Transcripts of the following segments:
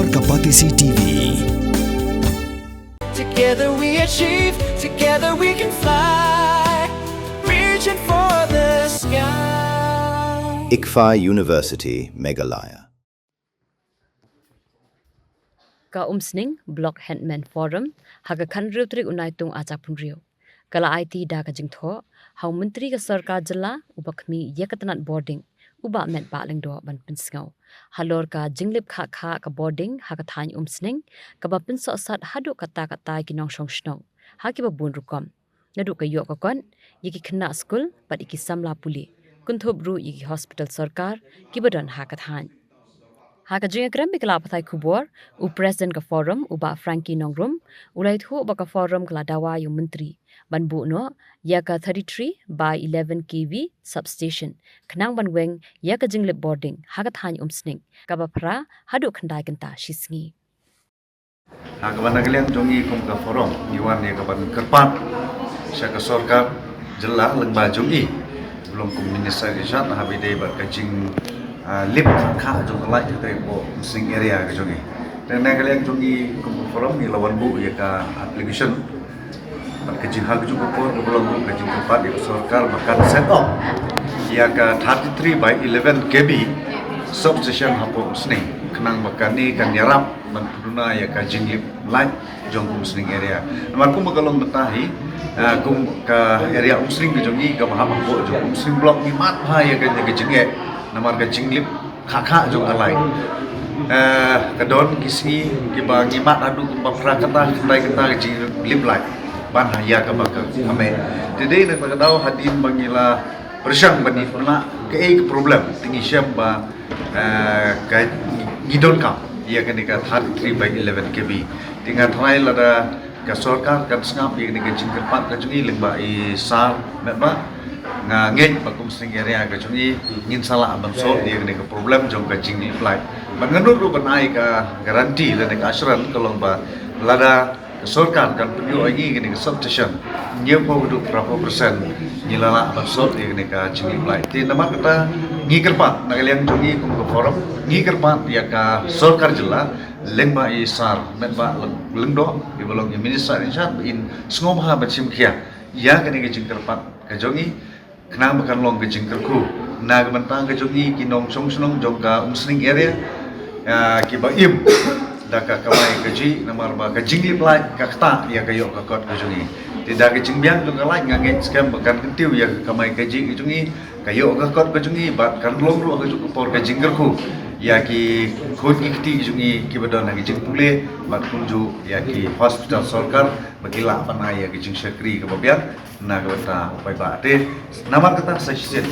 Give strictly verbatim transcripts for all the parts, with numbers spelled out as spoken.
Ka Batesi T V. Together we achieve, together we can fly. Reaching for the sky. ICFAI University, Meghalaya. Ka Umsning Block Headman Forum ha ka khathynriew tarik u Naitung arhajar arphew hynriew ka la aiti da ka jingthoh ha u Myntri ka Sorkar Jylla uba khmih ïa ka tnat bording u Bah Metbah Lyngdoh ban pynsngew halor ka jinglip khah khah ka bording ha ka thaiñ Umsning kaba pynsohsat haduh katta katta ki nongshong shnong ha kiba bun rukom, naduh ka ïoh ka kot ïa ki khynnah skul bad ïa ki samla pule, kynthup ruh ïa ki hospital sorkar kiba don ha ka thaiñ. Ha ka jingïakren bad ki lad pathai khubor, u President ka Forum u Bah Frankie Nongrum u la ïathuh ba ka Forum ka la dawa ïa u Myntri ban buh noh ïa ka thirty-three by eleven K V substation khnang ban weng ïa ka jinglip bording ha ka thaiñ Umsning kaba phra haduh khyndai kynta shi sngi. Ha kaba na ka liang jong ngi kum ka Forum ngi wan ïa ka ban kyrpad sha ka Sorkar Jylla lyngba jong ngi, ba long kum u Minister in charge, haba ïadei bad ka jing, ah, lip khah khah jong ka light ha ka Umsning area ka jong ngi. Te na ka liang jong ngi kum ka Forum ngi la wan buh ïa ka application bad ka jing ha ka juh ka por kaba long ruh ka jingkyrpad ïa ka Sorkar ba kan set up ïa ka thirty-three by eleven K V substation hapoh Umsning khnang ba kane kan ïarap ban pynduna ïa ka jinglip light jong ka Umsning area. Namar kum ba ka long mynta hi, ah, kum ka area Umsning ka jong ngi kaba hap hapoh jong Umsning Block ngi mad bha ïa ka, ïa ka jingeh namar ka jinglip khah khah jong ka light. Eh, ka don ki sngi kiba ngi mad haduh kumba phra kynta, khyndai kynta ka jinglip light ban ha ïa kaba ka kmie. Te dei na kata ka daw hadien ba ngi la pyrshang ban ïa pynlah kaei ka problem, te ngi shem ba, eh, ka ngi donkam ïa kane ka thirty-three by eleven K V. Te nga tharai lada ka Sorkar kan sngap ïa kane ka jingkyrpad ka jong ngi lyngba i Sar Metbah, nga ngeit ba ka Umsning area ka jong ngi ngin sa lah ban solve ïa kane ka problem jong ka jinglip light. Bad nga nud ruh ban ai ka guarantee lane ka assurance ka long ba lada ka Sorkar kan pynïoh ïa ngi kane ka substation hynñiewphew haduh phraphew percent, ngi la lah ban solve ïa kane ka jinglip light. Te namar kata ngi kyrpad na ka liang jong ngi kum ka Forum, ngi kyrpad ïa ka Sorkar Jylla lyngba i Sar Metbah Lyngdoh iba long i Minister in charge ba in sngewbha ban shim khia ïa kane ka jingkyrpad ka jong ngi khnang ba kan long ka jingkyrkhu na ka bynta ka jong ngi ki nongshong shnong jong ka Umsning area, ah, kiba im da ka kamai kajih namar ba ka jinglip light ka ktah ïa ka ïoh ka kot ka jong ngi. Te da ka jingbiang jong ka light nga ngeit skhem ba kan kyntiew ïa ka kamai kajih ka jong ngi, ka ïoh ka kot ka jong ngi bad kan long ruh ha ka juh ka por ka jingkyrkhu ïa ki khun ki kti jong ngi kiba don ha ka jingpule bad kumjuh ïa ki hospital sorkar ba ki lah ban ai ïa ka jingshakri kaba biang na ka bynta u paidbah. Te namar kata sa shisien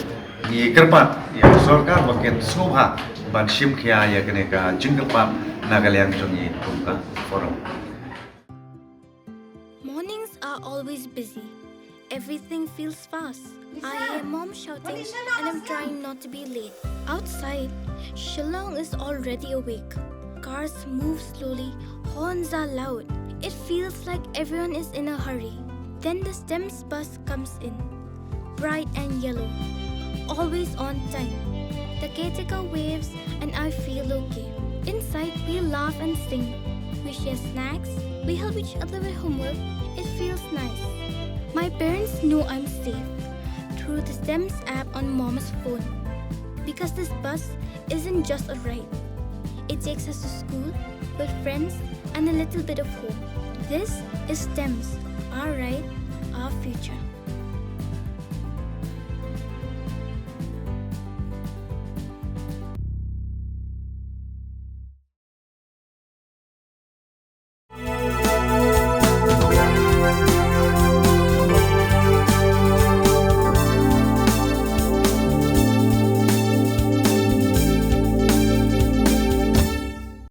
ngi kyrpad ïa ka sorkar ba kin sngewbha ban shim khia ïa kane ka jingkyrpad na ka liang jong ngi kum ka Forum. Mornings are always busy. Everything feels fast. I hear mom shouting and I'm trying not to be late. Outside, Shillong is already awake. Cars move slowly, horns are loud. It feels like everyone is in a hurry. Then the STEMS bus comes in. Bright and yellow. Always on time. The caretaker waves and I feel okay. Inside, we laugh and sing. We share snacks. We help each other with homework. It feels nice. My parents know I'm safe through the STEMS app on mom's phone. Because this bus isn't just a ride. It takes us to school, with friends, and a little bit of home. This is STEMS, our ride,